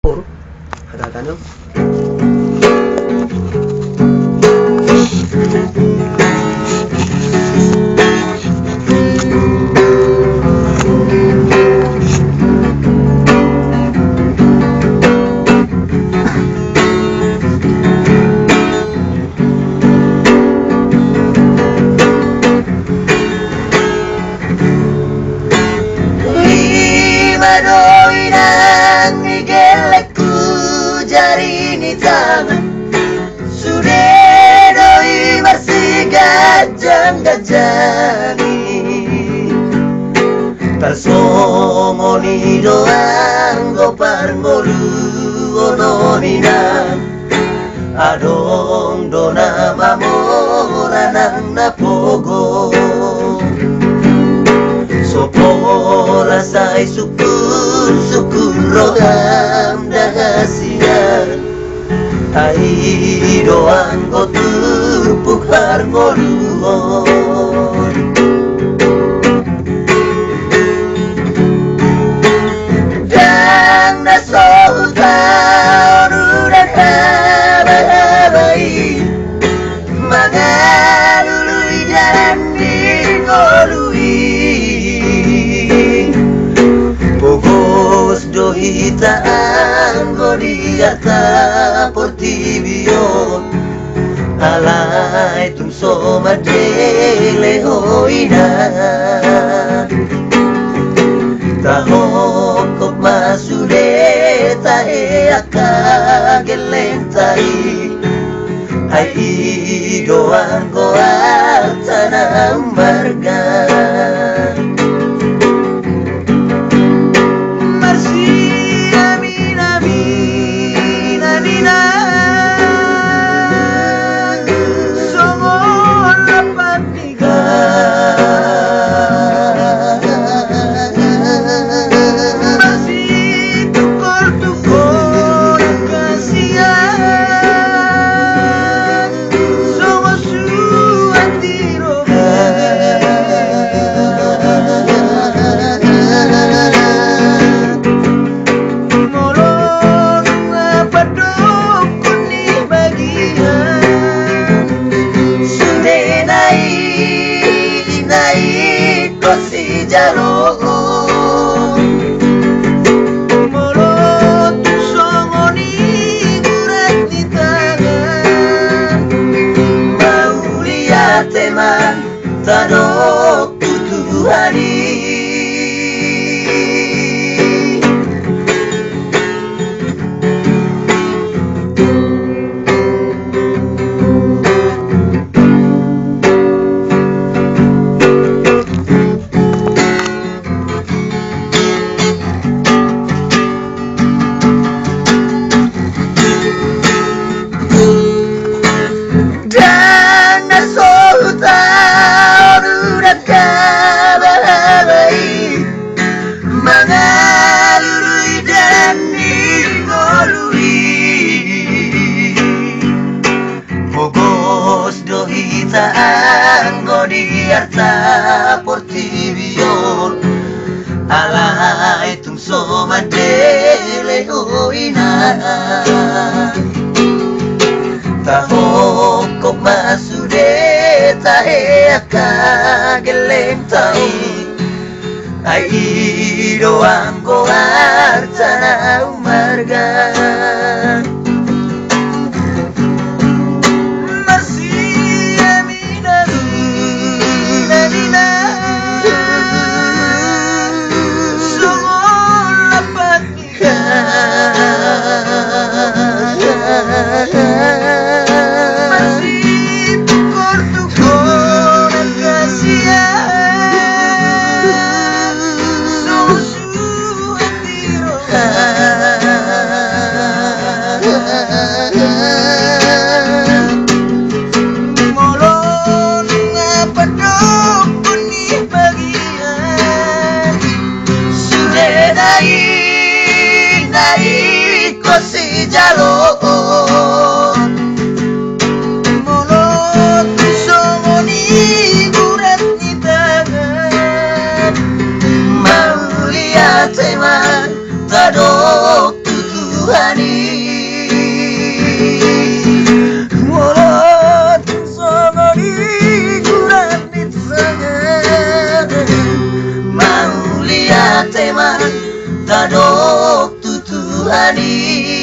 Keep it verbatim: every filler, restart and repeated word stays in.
Por, hata-hata ni. Ima do inang ni gellengku jari ni tangan, sude do i marsiganjang-ganjang i. Tarsongon i do anggo parngoluon on inang. Adong do na mamora nang na pogo. So pola sai sukkur-sukkur roham da hasian. Ai do anggo turpuk parngoluon. Ndang na so hutaonon haba-haba i, mangalului dalan ni ngolu i. Pogos do hita anggo di arta portibi on, alai tung so mandele ho inang. Tahophop ma sude tahe angka gellengta i. Ai i do anggo arta na ummarga. Marsiamin-amin, amin, amin, songon lampat ni Molo nunga pandok ni bagian, sude na i, na ingkon sijaloon. Molo tung songon i gurat ni tangan, mauliate ma tadok tu Tuhan i. Ndang na so hutaonon haba-haba i, mangalului dalan ni ngolu i. Pogos do hita anggo di arta portibi on, alai tung so mandele ho inang. Tahophop ma sude tahe angka gellengta i. Ai i do anggo arta na ummarga. Marsiamin-amin, amin, amin, songon lampat ni Sude na i, na ingkon sijaloon. Molo tung songon i gurat ni tangan, mauliate ma tadok tu Tuhan. Teman, tadok tu Tuhan i.